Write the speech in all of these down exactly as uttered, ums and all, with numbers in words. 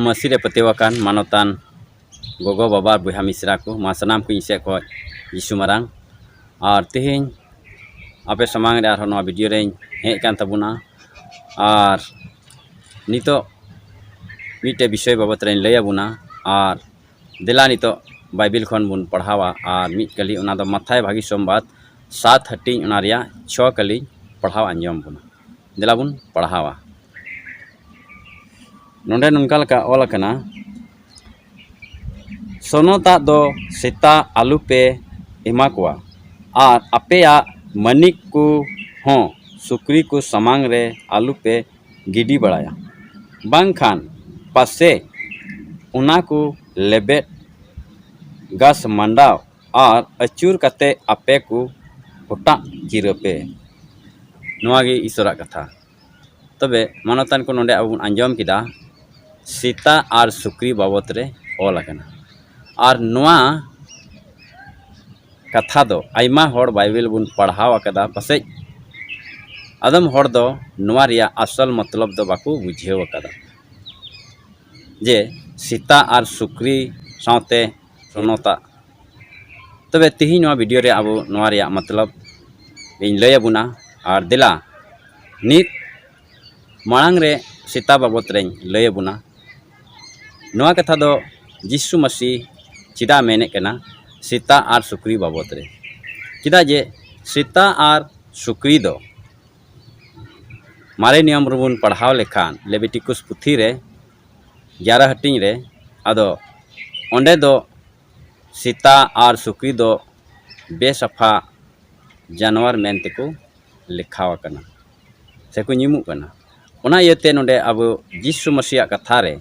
ᱢᱟᱹᱥᱤ ᱨᱮ ᱯᱟᱹᱛᱭᱟᱹᱣ ᱟᱠᱟᱱ ᱢᱟᱱᱚᱛᱟᱱ ᱜᱚᱜᱚ ᱵᱟᱵᱟ ᱵᱚᱭᱦᱟ ᱢᱤᱥᱨᱟ ᱠᱚ, ᱢᱟ ᱥᱟᱱᱟᱢ ᱠᱚ ᱤᱧ ᱥᱮᱫ ᱠᱷᱚᱱ ᱡᱤᱥᱩ ᱢᱟᱨᱟᱝ᱾ ᱟᱨ ᱛᱮᱦᱮᱧ ᱟᱯᱮ ᱥᱟᱢᱟᱝ ᱨᱮ ᱟᱨᱦᱚᱸ ᱱᱚᱣᱟ ᱵᱷᱤᱰᱤᱭᱳ ᱨᱮᱧ ᱦᱮᱡ ᱟᱠᱟᱱ ᱛᱟᱵᱚᱱᱟ᱾ ᱟᱨ ᱱᱤᱛᱚᱜ ᱢᱤᱫᱴᱮᱡ ᱵᱤᱥᱚᱭ ᱵᱟᱵᱚᱛ ᱨᱮᱧ ᱞᱟᱹᱭ ᱟᱵᱚᱱᱟ᱾ ᱟᱨ ᱫᱮᱞᱟ ᱱᱤᱛᱚᱜ ᱵᱟᱭᱵᱮᱞ ᱠᱷᱚᱱ ᱵᱚᱱ ᱯᱟᱲᱦᱟᱣᱟ᱾ ᱟᱨ ᱢᱤᱫ ᱠᱟᱹᱞᱤ, ᱚᱱᱟ ᱫᱚ ᱢᱟᱛᱷᱟᱭ ᱵᱷᱟᱹᱜᱤ ᱥᱚᱢᱵᱟᱫ ᱥᱟᱛ ᱦᱟᱹᱴᱤᱧ, ᱚᱱᱟ ᱨᱮᱭᱟᱜ ᱪᱷᱚ ᱠᱟᱹᱞᱤᱧ ᱯᱟᱲᱦᱟᱣ ᱟᱸᱡᱚᱢ ᱵᱚᱱᱟ᱾ ᱫᱮᱞᱟ ᱵᱚᱱ ᱯᱟᱲᱦᱟᱣᱟ᱾ ᱱᱚᱰᱮ ᱱᱚᱝᱠᱟ ᱞᱮᱠᱟ ᱚᱞ ᱟᱠᱟᱱᱟ, "ᱥᱚᱱᱚᱛᱟᱜ ᱫᱚ ᱥᱮᱛᱟ ᱟᱞᱚᱯᱮ ᱮᱢᱟ ᱠᱚᱣᱟ, ᱟᱨ ᱟᱯᱮᱭᱟᱜ ᱢᱟᱹᱱᱤᱠ ᱠᱚ ᱦᱚᱸ ᱥᱩᱠᱨᱤ ᱠᱚ ᱥᱟᱢᱟᱝ ᱨᱮ ᱟᱞᱚᱯᱮ ᱜᱤᱰᱤ ᱵᱟᱲᱟᱭᱟ, ᱵᱟᱝᱠᱷᱟᱱ ᱯᱟᱥᱮᱡ ᱚᱱᱟ ᱠᱚ ᱞᱮᱵᱮᱫ ᱜᱷᱟᱥ ᱢᱟᱸᱰᱟᱣ ᱟᱨ ᱟᱹᱪᱩᱨ ᱠᱟᱛᱮ ᱟᱯᱮ ᱠᱚ ᱦᱚᱴᱟᱜ ᱠᱤᱨᱟᱹ ᱯᱮ᱾" ᱱᱚᱣᱟ ᱜᱮ ᱤᱥᱚᱨᱟᱜ ᱠᱟᱛᱷᱟ᱾ ᱛᱚᱵᱮ ᱢᱟᱱᱚᱛᱟᱱ ᱠᱚ, ᱱᱚᱰᱮ ᱟᱵᱚ ᱵᱚᱱ ᱟᱸᱡᱚᱢ ᱠᱮᱫᱟ ᱥᱮᱛᱟ ᱟᱨ ᱥᱩᱠᱨᱤ ᱵᱟᱵᱚᱛ ᱨᱮ ᱚᱞ ᱟᱠᱟᱱᱟ᱾ ᱟᱨ ᱱᱚᱣᱟ ᱠᱟᱛᱷᱟ ᱫᱚ ᱟᱭᱢᱟ ᱦᱚᱲ ᱵᱟᱭᱵᱮᱞ ᱵᱚᱱ ᱯᱟᱲᱦᱟᱣ ᱟᱠᱟᱫᱟ, ᱯᱟᱥᱮᱡ ᱟᱫᱚᱢ ᱦᱚᱲ ᱫᱚ ᱱᱚᱣᱟ ᱨᱮᱭᱟᱜ ᱟᱥᱚᱞ ᱢᱚᱛᱞᱚᱵ ᱫᱚ ᱵᱟᱠᱚ ᱵᱩᱡᱷᱟᱹᱣ ᱟᱠᱟᱫᱟ, ᱡᱮ ᱥᱮᱛᱟ ᱟᱨ ᱥᱩᱠᱨᱤ ᱥᱟᱶᱛᱮ ᱥᱚᱱᱚᱛᱟᱜ᱾ ᱛᱚᱵᱮ ᱛᱮᱦᱮᱧ ᱱᱚᱣᱟ ᱵᱷᱤᱰᱤᱭᱳ ᱨᱮ ᱟᱵᱚ ᱱᱚᱣᱟ ᱨᱮᱭᱟᱜ ᱢᱚᱛᱞᱚᱵ ᱤᱧ ᱞᱟᱹᱭ ᱟᱵᱚᱱᱟ᱾ ᱟᱨ ᱫᱮᱞᱟ, ᱱᱤᱛ ᱢᱟᱲᱟᱝ ᱨᱮ ᱥᱮᱛᱟ ᱵᱟᱵᱚᱛ ᱨᱮᱧ ᱞᱟᱹᱭ ᱟᱵᱚᱱᱟ᱾ ᱱᱚᱣᱟ ᱠᱟᱛᱷᱟ ᱫᱚ ᱡᱤᱥᱩ ᱢᱟᱹᱥᱤ ᱪᱮᱫᱟᱜ ᱢᱮᱱᱮᱫ ᱠᱟᱱᱟ ᱥᱮᱛᱟ ᱟᱨ ᱥᱩᱠᱨᱤ ᱵᱟᱵᱚᱛ ᱨᱮ? ᱪᱮᱫᱟᱜ ᱡᱮ ᱥᱮᱛᱟ ᱟᱨ ᱥᱩᱠᱨᱤ ᱫᱚ ᱢᱟᱨᱮ ᱱᱤᱭᱚᱢ ᱨᱮᱵᱚᱱ ᱯᱟᱲᱦᱟᱣ ᱞᱮᱠᱷᱟᱱ, ᱞᱮᱵᱤᱴᱤᱠᱩᱥ ᱯᱩᱛᱷᱤ ᱨᱮ, ᱜᱮᱭᱟᱨᱟ ᱦᱟᱹᱴᱤᱧ ᱨᱮ, ᱟᱫᱚ ᱚᱸᱰᱮ ᱫᱚ ᱥᱮᱛᱟ ᱟᱨ ᱥᱩᱠᱨᱤ ᱫᱚ ᱵᱮᱥᱟᱯᱷᱟ ᱡᱟᱱᱣᱟᱨ ᱢᱮᱱ ᱛᱮᱠᱚ ᱞᱮᱠᱷᱟᱣ ᱟᱠᱟᱱᱟ ᱥᱮᱠᱚ ᱧᱩᱢᱩᱜ ᱠᱟᱱᱟ᱾ ᱚᱱᱟ ᱤᱭᱟᱹᱛᱮ ᱱᱚᱰᱮ ᱟᱵᱚ ᱡᱤᱥᱩ ᱢᱟᱹᱥᱤᱭᱟᱜ ᱠᱟᱛᱷᱟ ᱨᱮ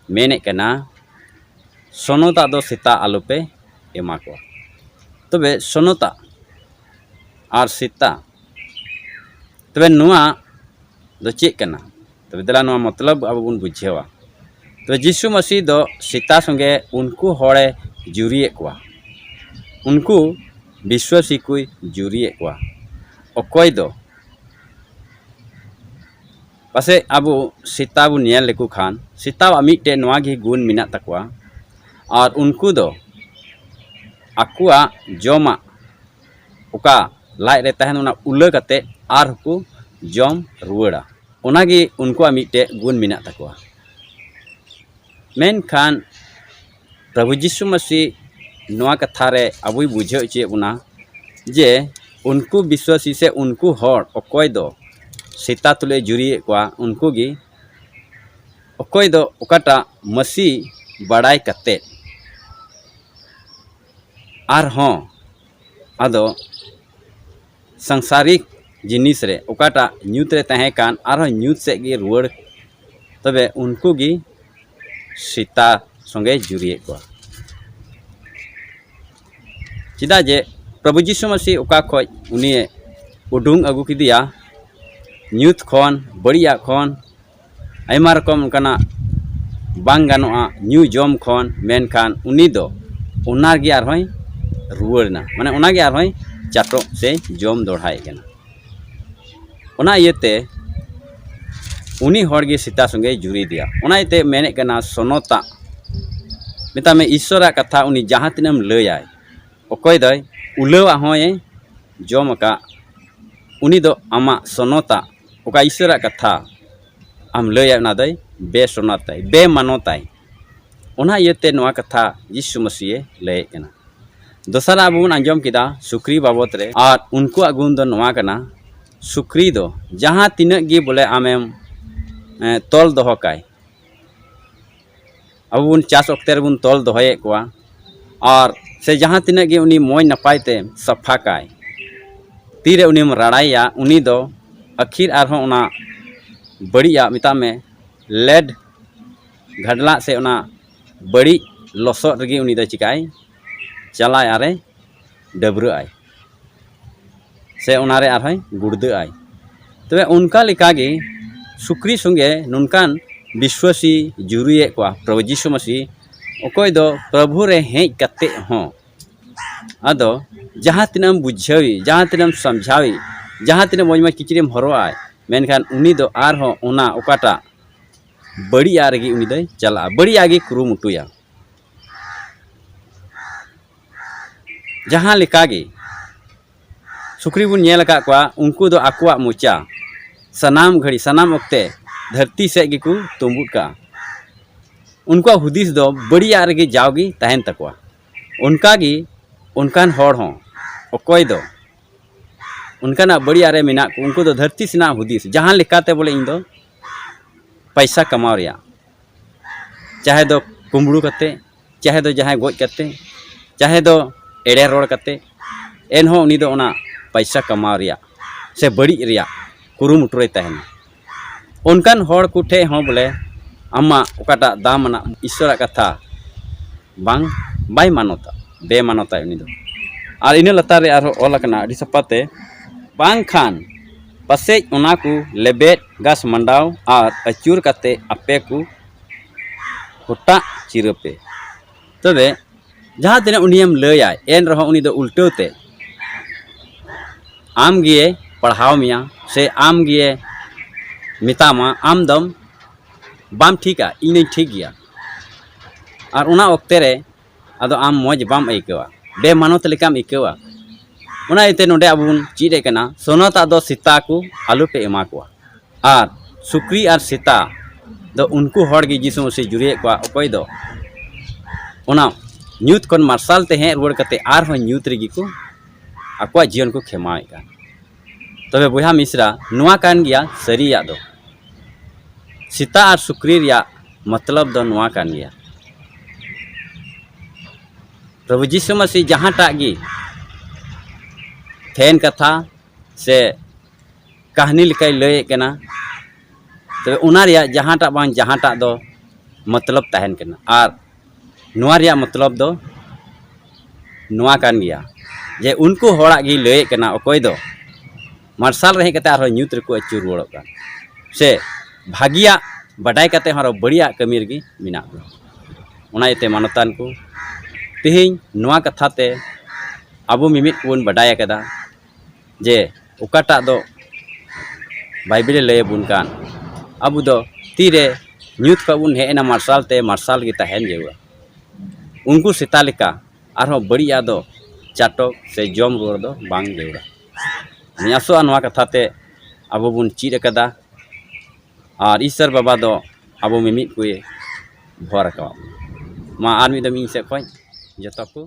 ᱢᱮᱱᱮᱫ ᱠᱟᱱᱟ, "ᱥᱚᱱᱚᱛᱟᱜ ᱫᱚ ᱥᱮᱛᱟ ᱟᱞᱚᱯᱮ ᱮᱢᱟ ᱠᱚᱣᱟ᱾" ᱛᱚᱵᱮ ᱥᱚᱱᱚᱛᱟᱜ ᱟᱨ ᱥᱮᱛᱟ, ᱛᱚᱵᱮ ᱱᱚᱣᱟ ᱫᱚ ᱪᱮᱫ ᱠᱟᱱᱟ? ᱛᱚᱵᱮ ᱫᱮᱞᱟ ᱱᱚᱣᱟ ᱢᱚᱛᱞᱚᱵ ᱟᱵᱚ ᱵᱚᱱ ᱵᱩᱡᱷᱟᱹᱣᱟ᱾ ᱛᱚᱵᱮ ᱡᱤᱥᱩ ᱢᱟᱹᱥᱤ ᱫᱚ ᱥᱮᱛᱟ ᱥᱚᱸᱜᱮ ᱩᱱᱠᱩ ᱦᱚᱲᱮ ᱡᱩᱨᱤᱭᱮᱫ ᱠᱚᱣᱟ, ᱩᱱᱠᱩ ᱵᱤᱥᱣᱟᱹᱥᱤ ᱠᱚᱭ ᱡᱩᱨᱤᱭᱮᱫ ᱠᱚᱣᱟ, ᱚᱠᱚᱭ ᱫᱚ ᱯᱟᱥᱮᱡ ᱟᱵᱚ ᱥᱮᱛᱟ ᱵᱚᱱ ᱧᱮᱞ ᱞᱮᱠᱚ ᱠᱷᱟᱱ, ᱥᱮᱛᱟᱣᱟᱜ ᱢᱤᱫᱴᱮᱡ ᱱᱚᱣᱟ ᱜᱮ ᱜᱩᱱ ᱢᱮᱱᱟᱜ ᱛᱟᱠᱚᱣᱟ᱾ ᱟᱨ ᱩᱱᱠᱩ ᱫᱚ ᱟᱠᱚᱣᱟᱜ ᱡᱚᱢᱟᱜ ᱚᱠᱟ ᱞᱟᱡ ᱨᱮ ᱛᱟᱦᱮᱱ, ᱚᱱᱟ ᱩᱞᱟᱹ ᱠᱟᱛᱮ ᱟᱨᱦᱚᱸ ᱠᱚ ᱡᱚᱢ ᱨᱩᱣᱟᱹᱲᱟ᱾ ᱚᱱᱟᱜᱮ ᱩᱱᱠᱩᱣᱟᱜ ᱢᱤᱫᱴᱮᱡ ᱜᱩᱱ ᱢᱮᱱᱟᱜ ᱛᱟᱠᱚᱣᱟ᱾ ᱢᱮᱱᱠᱷᱟᱱ ᱯᱨᱚᱵᱷᱩ ᱡᱤᱥᱩ ᱢᱟᱹᱥᱤ ᱱᱚᱣᱟ ᱠᱟᱛᱷᱟ ᱨᱮ ᱟᱵᱚᱭ ᱵᱩᱡᱷᱟᱹᱣ ᱦᱚᱪᱚᱭᱮᱫ ᱵᱚᱱᱟ ᱡᱮ ᱩᱱᱠᱩ ᱵᱤᱥᱣᱟᱥᱤ ᱥᱮ ᱩᱱᱠᱩ ᱦᱚᱲ ᱚᱠᱚᱭ ᱫᱚ ᱥᱮᱛᱟ ᱛᱩᱞᱩᱡ ᱮ ᱡᱩᱨᱤᱭᱮᱫ ᱠᱚᱣᱟ, ᱩᱱᱠᱩ ᱜᱮ ᱚᱠᱚᱭ ᱫᱚ ᱚᱠᱟᱴᱟᱜ ᱢᱟᱹᱥᱤ ᱵᱟᱲᱟᱭ ᱠᱟᱛᱮ ᱟᱨᱦᱚᱸ ᱟᱫᱚ ᱥᱟᱝᱥᱟᱨᱤᱠ ᱡᱤᱱᱤᱥ ᱨᱮ ᱚᱠᱟᱴᱟᱜ ᱧᱩᱛ ᱨᱮ ᱛᱟᱦᱮᱸ ᱠᱟᱱ ᱟᱨᱦᱚᱸ ᱧᱩᱛ ᱥᱮᱫ ᱜᱮ ᱨᱩᱣᱟᱹᱲ, ᱛᱚᱵᱮ ᱩᱱᱠᱩ ᱜᱮ ᱥᱮᱛᱟ ᱥᱚᱸᱜᱮ ᱡᱩᱨᱤᱭᱮᱫ ᱠᱚᱣᱟ᱾ ᱪᱮᱫᱟᱜ ᱡᱮ ᱯᱨᱚᱵᱷᱩ ᱡᱤᱥᱩ ᱢᱟᱹᱥᱤ ᱚᱠᱟ ᱠᱷᱚᱡ ᱩᱱᱤᱭᱮ ᱩᱰᱩᱝ ᱟᱹᱜᱩ ᱠᱮᱫᱮᱭᱟ, ᱧᱩᱛ ᱠᱷᱚᱱ, ᱵᱟᱹᱲᱤᱡᱟᱜ ᱠᱷᱚᱱ, ᱟᱭᱢᱟ ᱨᱚᱠᱚᱢ ᱚᱱᱠᱟᱱᱟᱜ ᱵᱟᱝ ᱜᱟᱱᱚᱜᱼᱟ ᱧᱩ ᱡᱚᱢ ᱠᱷᱚᱱ, ᱢᱮᱱᱠᱷᱟᱱ ᱩᱱᱤ ᱫᱚ ᱚᱱᱟ ᱨᱮᱜᱮ ᱟᱨᱦᱚᱸᱭ ᱨᱩᱣᱟᱹᱲ ᱮᱱᱟ, ᱢᱟᱱᱮ ᱚᱱᱟ ᱜᱮ ᱟᱨᱦᱚᱸᱭ ᱪᱟᱴᱚᱜ ᱥᱮ ᱡᱚᱢ ᱫᱚᱲᱦᱟᱭᱮᱫ ᱠᱟᱱᱟ᱾ ᱚᱱᱟ ᱤᱭᱟᱹᱛᱮ ᱩᱱᱤ ᱦᱚᱲ ᱜᱮ ᱥᱮᱛᱟ ᱥᱚᱸᱜᱮᱭ ᱡᱩᱨᱤᱫᱮᱭᱟ᱾ ᱚᱱᱟ ᱤᱭᱟᱹᱛᱮ ᱢᱮᱱᱮᱫ ᱠᱟᱱᱟ ᱥᱚᱱᱚᱛᱟᱜ, ᱢᱮᱛᱟᱜ ᱢᱮ ᱤᱥᱥᱚᱨᱟᱜ ᱠᱟᱛᱷᱟ ᱩᱱᱤ ᱡᱟᱦᱟᱸ ᱛᱤᱱᱟᱹᱜ ᱮᱢ ᱞᱟᱹᱭᱟᱭ, ᱚᱠᱚᱭ ᱫᱚᱭ ᱩᱞᱟᱹᱣᱟᱜ ᱦᱚᱸᱭ ᱡᱚᱢ ᱟᱠᱟᱫ, ᱩᱱᱤ ᱫᱚ ᱟᱢᱟᱜ ᱥᱚᱱᱚᱛᱟᱜ ᱚᱠᱟ ᱤᱥᱥᱚᱨᱟᱜ ᱠᱟᱛᱷᱟ ᱟᱢ ᱞᱟᱹᱭᱟ ᱚᱱᱟ ᱫᱚᱭ ᱵᱮᱥᱚᱱᱟᱛᱟᱭ, ᱵᱮᱢᱟᱱᱚᱛᱟᱭ᱾ ᱚᱱᱟ ᱤᱭᱟᱹᱛᱮ ᱱᱚᱣᱟ ᱠᱟᱛᱷᱟ ᱡᱤᱥᱩ ᱢᱟᱹᱥᱤᱭᱮ ᱞᱟᱹᱭᱮᱫ ᱠᱟᱱᱟ᱾ ᱫᱚᱥᱟᱨᱟᱜ ᱟᱵᱚ ᱵᱚᱱ ᱟᱸᱡᱚᱢ ᱠᱮᱫᱟ ᱥᱩᱠᱨᱤ ᱵᱟᱵᱚᱛ ᱨᱮ, ᱟᱨ ᱩᱱᱠᱩᱣᱟᱜ ᱜᱩᱱ ᱫᱚ ᱱᱚᱣᱟ ᱠᱟᱱᱟ, ᱥᱩᱠᱨᱤ ᱫᱚ ᱡᱟᱦᱟᱸ ᱛᱤᱱᱟᱹᱜ ᱜᱮ ᱵᱚᱞᱮ ᱟᱢᱮᱢ ᱮ, ᱛᱚᱞ ᱫᱚᱦᱚ ᱠᱟᱭ, ᱟᱵᱚ ᱵᱚᱱ ᱪᱟᱥ ᱚᱠᱛᱮ ᱨᱮᱵᱚᱱ ᱛᱚᱞ ᱫᱚᱦᱚᱭᱮᱫ ᱠᱚᱣᱟ, ᱟᱨ ᱥᱮ ᱡᱟᱦᱟᱸ ᱛᱤᱱᱟᱹᱜ ᱜᱮ ᱩᱱᱤ ᱢᱚᱡᱽ ᱱᱟᱯᱟᱭ ᱛᱮ ᱥᱟᱯᱷᱟ ᱠᱟᱭ, ᱛᱤᱨᱮ ᱩᱱᱤᱢ ᱨᱟᱲᱟᱭᱮᱭᱟ, ᱩᱱᱤ ᱫᱚ ᱟᱹᱠᱷᱤᱨ ᱟᱨᱦᱚᱸ ᱚᱱᱟ ᱵᱟᱹᱲᱤᱡᱟᱜ, ᱢᱮᱛᱟᱜ ᱢᱮ ᱞᱮᱰ ᱜᱷᱟᱰᱞᱟᱜ ᱥᱮ ᱚᱱᱟ ᱵᱟᱹᱲᱤᱡ ᱞᱚᱥᱚᱫ ᱨᱮᱜᱮ ᱩᱱᱤ ᱫᱚ ᱪᱤᱠᱟᱭ ᱪᱟᱞᱟᱜ ᱟᱨᱮ ᱰᱟᱹᱵᱽᱨᱟᱹᱜ ᱟᱭ ᱥᱮ ᱚᱱᱟᱨᱮ ᱟᱨᱦᱚᱸᱭ ᱜᱩᱲᱫᱟᱹᱜ ᱟᱭ᱾ ᱛᱚᱵᱮ ᱚᱱᱠᱟ ᱞᱮᱠᱟᱜᱮ ᱥᱩᱠᱨᱤ ᱥᱚᱸᱜᱮ ᱱᱚᱝᱠᱟᱱ ᱵᱤᱥᱣᱟᱥᱤ ᱡᱩᱨᱤᱭᱮᱫ ᱠᱚᱣᱟ ᱯᱨᱚᱵᱷᱩ ᱡᱤᱥᱩ ᱢᱟᱹᱥᱤ, ᱚᱠᱚᱭ ᱫᱚ ᱯᱨᱚᱵᱷᱩ ᱨᱮ ᱦᱮᱡ ᱠᱟᱛᱮ ᱦᱚᱸ ᱟᱫᱚ ᱡᱟᱦᱟᱸ ᱛᱤᱱᱟᱹᱜ ᱮᱢ ᱵᱩᱡᱷᱟᱹᱣᱤ, ᱡᱟᱦᱟᱸ ᱛᱤᱱᱟᱹᱜ ᱮᱢ ᱥᱟᱢᱡᱷᱟᱣᱤ, ᱡᱟᱦᱟᱸ ᱛᱤᱱᱟᱹᱜ ᱢᱚᱡᱽ ᱢᱚᱡᱽ ᱠᱤᱪᱨᱤᱡ ᱮᱢ ᱦᱚᱨᱚᱜ ᱟᱭ, ᱢᱮᱱᱠᱷᱟᱱ ᱩᱱᱤ ᱫᱚ ᱟᱨᱦᱚᱸ ᱚᱱᱟ ᱚᱠᱟᱴᱟᱜ ᱵᱟᱹᱲᱤᱡᱟᱜ ᱨᱮᱜᱮ ᱩᱱᱤ ᱫᱚᱭ ᱪᱟᱞᱟᱜᱼᱟ, ᱵᱟᱹᱲᱤᱡᱟᱜ ᱜᱮ ᱠᱩᱨᱩᱢᱩᱴᱩᱭᱟ᱾ ᱡᱟᱦᱟᱸ ᱞᱮᱠᱟ ᱜᱮ ᱥᱩᱠᱨᱤ ᱵᱚᱱ ᱧᱮᱞ ᱟᱠᱟᱫ ᱠᱚᱣᱟ, ᱩᱱᱠᱩ ᱫᱚ ᱟᱠᱚᱣᱟᱜ ᱢᱚᱪᱟ ᱥᱟᱱᱟᱢ ᱜᱷᱟᱹᱲᱤ, ᱥᱟᱱᱟᱢ ᱚᱠᱛᱮ ᱫᱷᱟᱹᱨᱛᱤ ᱥᱮᱫ ᱜᱮᱠᱚ ᱛᱩᱸᱵᱩᱫ ᱠᱟᱜᱼᱟ᱾ ᱩᱱᱠᱩᱣᱟᱜ ᱦᱩᱫᱤᱥ ᱫᱚ ᱵᱟᱹᱲᱤᱡᱟᱜ ᱨᱮᱜᱮ ᱡᱟᱣᱜᱮ ᱛᱟᱦᱮᱱ ᱛᱟᱠᱚᱣᱟ᱾ ᱚᱱᱠᱟᱜᱮ ᱚᱱᱠᱟᱱ ᱦᱚᱲ ᱦᱚᱸ, ᱚᱠᱚᱭ ᱫᱚ ᱚᱱᱠᱟᱱᱟᱜ ᱵᱟᱹᱲᱤᱡᱟᱜ ᱨᱮ ᱢᱮᱱᱟᱜ ᱠᱚ, ᱩᱱᱠᱩ ᱫᱚ ᱫᱷᱟᱹᱨᱛᱤ ᱥᱮᱱᱟᱜ ᱦᱩᱫᱤᱥ, ᱡᱟᱦᱟᱸ ᱞᱮᱠᱟᱛᱮ ᱵᱚᱞᱮ ᱤᱧ ᱫᱚ ᱯᱟᱭᱥᱟ ᱠᱟᱢᱟᱣ ᱨᱮᱭᱟᱜ, ᱪᱟᱦᱮ ᱫᱚ ᱠᱩᱢᱵᱽᱲᱩ ᱠᱟᱛᱮ, ᱪᱟᱦᱮ ᱫᱚ ᱡᱟᱦᱟᱸᱭ ᱜᱚᱡ ᱠᱟᱛᱮ, ᱪᱟᱦᱮ ᱫᱚ ᱮᱲᱮ ᱨᱚᱲ ᱠᱟᱛᱮ, ᱮᱱᱦᱚᱸ ᱩᱱᱤ ᱫᱚ ᱚᱱᱟ ᱯᱟᱭᱥᱟ ᱠᱟᱢᱟᱣ ᱨᱮᱭᱟᱜ ᱥᱮ ᱵᱟᱹᱲᱤᱡ ᱨᱮᱭᱟᱜ ᱠᱩᱨᱩᱢᱩᱴᱩ ᱨᱮᱭ ᱛᱟᱦᱮᱱᱟ᱾ ᱚᱱᱠᱟᱱ ᱦᱚᱲ ᱠᱚᱴᱷᱮᱱ ᱦᱚᱸ ᱵᱚᱞᱮ ᱟᱢᱟᱜ ᱚᱠᱟᱴᱟᱜ ᱫᱟᱢ ᱟᱱᱟᱜ ᱤᱥᱥᱚᱨᱟᱜ ᱠᱟᱛᱷᱟ ᱵᱟᱝ, ᱵᱟᱭ ᱢᱟᱱᱚᱛᱟ, ᱵᱮᱢᱟᱱᱚᱛᱟᱭ ᱩᱱᱤ ᱫᱚ᱾ ᱟᱨ ᱤᱱᱟᱹ ᱞᱟᱛᱟᱨ ᱨᱮ ᱟᱨᱦᱚᱸ ᱚᱞ ᱟᱠᱟᱱᱟ ᱟᱹᱰᱤ ᱥᱟᱯᱷᱟ ᱛᱮ, ᱵᱟᱝᱠᱷᱟᱱ ᱯᱟᱥᱮᱡ ᱚᱱᱟ ᱠᱚ ᱞᱮᱵᱮᱫ ᱜᱷᱟᱥ ᱢᱟᱸᱰᱟᱣ ᱟᱨ ᱟᱹᱪᱩᱨ ᱠᱟᱛᱮ ᱟᱯᱮ ᱠᱚ ᱦᱚᱴᱟᱜ ᱪᱤᱨᱟᱹ ᱯᱮ᱾ ᱛᱚᱵᱮ ᱡᱟᱦᱟᱸ ᱛᱤᱱᱟᱹᱜ ᱩᱱᱤᱭᱮᱢ ᱞᱟᱹᱭᱟᱭ, ᱮᱱ ᱨᱮᱦᱚᱸ ᱩᱱᱤ ᱫᱚ ᱩᱞᱴᱟᱹᱣ ᱛᱮ ᱟᱢ ᱜᱮ ᱯᱟᱲᱦᱟᱣ ᱢᱮᱭᱟ ᱥᱮ ᱟᱢ ᱜᱮ ᱢᱮᱛᱟᱢᱟ, ᱟᱢ ᱫᱚᱢ ᱵᱟᱢ ᱴᱷᱤᱠᱟ, ᱤᱧ ᱫᱚᱧ ᱴᱷᱤᱠ ᱜᱮᱭᱟ᱾ ᱟᱨ ᱚᱱᱟ ᱚᱠᱛᱮ ᱨᱮ ᱟᱫᱚ ᱟᱢ ᱢᱚᱡᱽ ᱵᱟᱢ ᱟᱹᱭᱠᱟᱹᱣᱟ, ᱵᱮᱢᱟᱱᱚᱛ ᱞᱮᱠᱟᱢ ᱟᱹᱭᱠᱟᱹᱣᱟ᱾ ᱚᱱᱟ ᱤᱭᱟᱹᱛᱮ ᱱᱚᱰᱮ ᱟᱵᱚ ᱵᱚᱱ ᱪᱮᱫ ᱮᱫ ᱠᱟᱱᱟ, ᱥᱚᱱᱚᱛᱟᱜ ᱫᱚ ᱥᱮᱛᱟ ᱠᱚ ᱟᱞᱚ ᱯᱮ ᱮᱢᱟ ᱠᱚᱣᱟ᱾ ᱟᱨ ᱥᱩᱠᱨᱤ ᱟᱨ ᱥᱮᱛᱟ ᱫᱚ ᱩᱱᱠᱩ ᱦᱚᱲ ᱜᱮ ᱡᱤᱥᱩ ᱢᱟᱹᱥᱤ ᱡᱩᱨᱤᱭᱮᱫ ᱠᱚᱣᱟ, ᱚᱠᱚᱭ ᱫᱚ ᱚᱱᱟ ᱧᱩᱛ ᱠᱷᱚᱱ ᱢᱟᱨᱥᱟᱞ ᱛᱮ ᱦᱮᱡ ᱨᱩᱣᱟᱹᱲ ᱠᱟᱛᱮ ᱟᱨᱦᱚᱸ ᱧᱩᱛ ᱨᱮᱜᱮ ᱠᱚ ᱟᱠᱚᱣᱟᱜ ᱡᱤᱭᱚᱱ ᱠᱚ ᱠᱷᱮᱢᱟᱣᱮᱫ ᱠᱟᱱ᱾ ᱛᱚᱵᱮ ᱵᱚᱭᱦᱟ ᱢᱤᱥᱨᱟ, ᱱᱚᱣᱟ ᱠᱟᱱ ᱜᱮᱭᱟ ᱥᱟᱹᱨᱤᱭᱟᱜ ᱫᱚ᱾ ᱥᱮᱛᱟ ᱟᱨ ᱥᱩᱠᱨᱤ ᱨᱮᱭᱟᱜ ᱢᱚᱛᱞᱚᱵ ᱫᱚ ᱱᱚᱣᱟ ᱠᱟᱱ ᱜᱮᱭᱟ, ᱯᱨᱚᱵᱷᱩ ᱡᱤᱥᱩ ᱢᱟᱹᱥᱤ ᱡᱟᱦᱟᱸᱴᱟᱜ ᱜᱮ ᱛᱷᱮᱱ ᱠᱟᱛᱷᱟ ᱥᱮ ᱠᱟᱹᱦᱱᱤ ᱞᱮᱠᱟᱭ ᱞᱟᱹᱭᱮᱫ ᱠᱟᱱᱟ, ᱛᱚᱵᱮ ᱚᱱᱟ ᱨᱮᱭᱟᱜ ᱡᱟᱦᱟᱸᱴᱟᱜ ᱵᱟᱝ ᱡᱟᱦᱟᱸᱴᱟᱜ ᱫᱚ ᱢᱚᱛᱞᱚᱵ ᱛᱟᱦᱮᱱ ᱠᱟᱱᱟ᱾ ᱟᱨ ᱱᱚᱣᱟ ᱨᱮᱭᱟᱜ ᱢᱚᱛᱞᱚᱵ ᱫᱚ ᱱᱚᱣᱟ ᱠᱟᱱ ᱜᱮᱭᱟ ᱡᱮ ᱩᱱᱠᱩ ᱦᱚᱲᱟᱜ ᱜᱮ ᱞᱟᱹᱭᱮᱫ ᱠᱟᱱᱟ, ᱚᱠᱚᱭ ᱫᱚ ᱢᱟᱨᱥᱟᱞ ᱨᱮ ᱦᱮᱡ ᱠᱟᱛᱮ ᱟᱨᱦᱚᱸ ᱧᱩᱛ ᱨᱮᱠᱚ ᱟᱹᱪᱩᱨ ᱨᱩᱣᱟᱹᱲᱚᱜ ᱠᱟᱱ, ᱥᱮ ᱵᱷᱟᱹᱜᱤᱭᱟᱜ ᱵᱟᱰᱟᱭ ᱠᱟᱛᱮ ᱦᱚᱸ ᱟᱨᱦᱚᱸ ᱵᱟᱹᱲᱤᱡᱟᱜ ᱠᱟᱹᱢᱤ ᱨᱮᱜᱮ ᱢᱮᱱᱟᱜ ᱠᱚᱣᱟ᱾ ᱚᱱᱟ ᱤᱭᱟᱹᱛᱮ ᱢᱟᱱᱚᱛᱟᱱ ᱠᱚ, ᱛᱮᱦᱮᱧ ᱱᱚᱣᱟ ᱠᱟᱛᱷᱟ ᱛᱮ ᱟᱵᱚ ᱢᱤᱢᱤᱫ ᱠᱚᱵᱚᱱ ᱵᱟᱰᱟᱭ ᱟᱠᱟᱫᱟ ᱡᱮ ᱚᱠᱟᱴᱟᱜ ᱫᱚ ᱵᱟᱭᱵᱮᱞᱮ ᱞᱟᱹᱭ ᱟᱵᱚᱱ ᱠᱟᱱ, ᱟᱵᱚ ᱫᱚ ᱛᱤᱨᱮ ᱧᱩᱛ ᱠᱷᱚᱱ ᱵᱚᱱ ᱦᱮᱡ ᱮᱱᱟ ᱢᱟᱨᱥᱟᱞ ᱛᱮ, ᱢᱟᱨᱥᱟᱞ ᱜᱮ ᱛᱟᱦᱮᱱ ᱡᱟᱹᱨᱩᱲᱟ᱾ ᱩᱱᱠᱩ ᱥᱮᱛᱟ ᱞᱮᱠᱟ ᱟᱨᱦᱚᱸ ᱵᱟᱹᱲᱤᱡᱟᱜ ᱫᱚ ᱪᱟᱴᱚᱠ ᱥᱮ ᱡᱚᱢ ᱨᱩᱣᱟᱹᱲ ᱫᱚ ᱵᱟᱝ ᱡᱟᱹᱨᱩᱲᱟ᱾ ᱤᱧ ᱟᱥᱚᱜᱼᱟ ᱱᱚᱣᱟ ᱠᱟᱛᱷᱟ ᱛᱮ ᱟᱵᱚ ᱵᱚᱱ ᱪᱮᱫ ᱟᱠᱟᱫᱟ, ᱟᱨ ᱤᱥᱥᱚᱨ ᱵᱟᱵᱟ ᱫᱚ ᱟᱵᱚ ᱢᱤᱢᱤᱫ ᱠᱚᱭ ᱵᱷᱚᱨ ᱟᱠᱟᱫ᱾ ᱢᱟ ᱟᱨ ᱢᱤᱫ ᱫᱚᱢ ᱤᱧ ᱥᱮᱫ ᱠᱷᱚᱱ ᱡᱚᱛᱚ ᱠᱚ